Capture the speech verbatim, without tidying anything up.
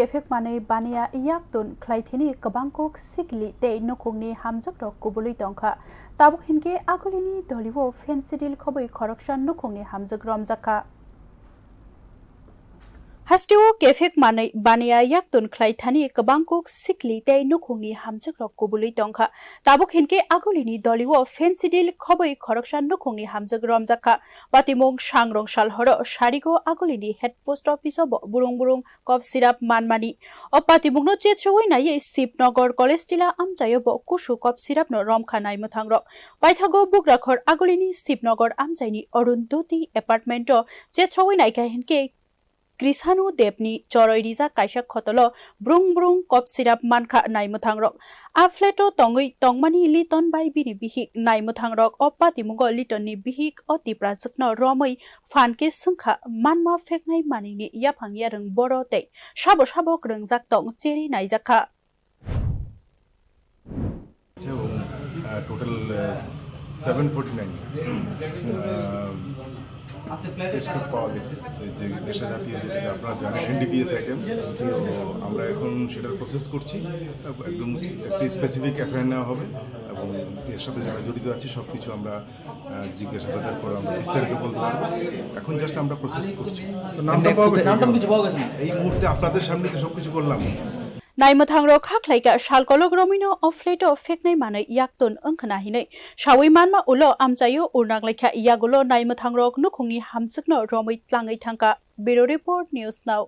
Kephek manwi baniya yaktun khlai thini kwbang kok sikli tei nukhungni hamjakrok kubului tongkha. Tabuk hinkhe agulini dolio fensidil khobwi khoroksa nukhungni hamjak romjakha. Hasteo kephek manwi baniya yaktun khlai thani kwbang kok sikli tei nukhungni hamjakrok kubului tongkha. Tabuk hinkhe agulini dolio fensidil khobwi khoroksa nukhungni hamjak romjakha. Patimung sangrong sal horo sarigo agulini head post office o bo burung burung kop sirap manmani. O patimungno chetsowi naiwi Shivnagar College Tila amchaio bo kusu kop sirapno romkha naimwthangrok. Paithago bugrakhor agulini Shivnagar amchaini Arundhati apartment o chetsowi naikha hinkhe Krisanu Debni choroi rijak kaisa khotolo brung brung kop sirap mankha naimwthangrok. A flat o tongwi tongmani Liton bai bini bihik naimwthangrok o patimungo Litonni bihik o Tiprajwkno romwi phan khe swngkha manma pheknai manwini yaphang yarwng boro tei sabo sabo kwrwngjak tong cherwi naijakha. এবং total seven forty nine stock পাওয়া গেছে, যে নেশা জাতীয়, যেটা আপনারা জানেন, NDPS item. তো আমরা এখন সেটার প্রসেস করছি। একদম একটি স্পেসিফিক এফআইআর নেওয়া হবে এবং এর সাথে যারা জড়িত আছে সব কিছু আমরা আহ, জিজ্ঞাসাবাদের পর আমরা বিস্তারিত বলতে পারবো। এখন জাস্ট আমরা প্রসেস করছি। নামটা পাওয়া গেছে? নামটা কিছু পাওয়া গেছে না? এই মুহূর্তে আপনাদের সামনে তো সবকিছু বললাম। Naimwthangrok hakhlaikha sal kolok romwino o flat o pheknai manwi yaktun wngkhwna hinwi sawi manma ulo amchaio urnanglaikha yagulo naimwthangrok nukhungni hamjwkno romwi tlangwi thangkha. Bureau Report, News Now.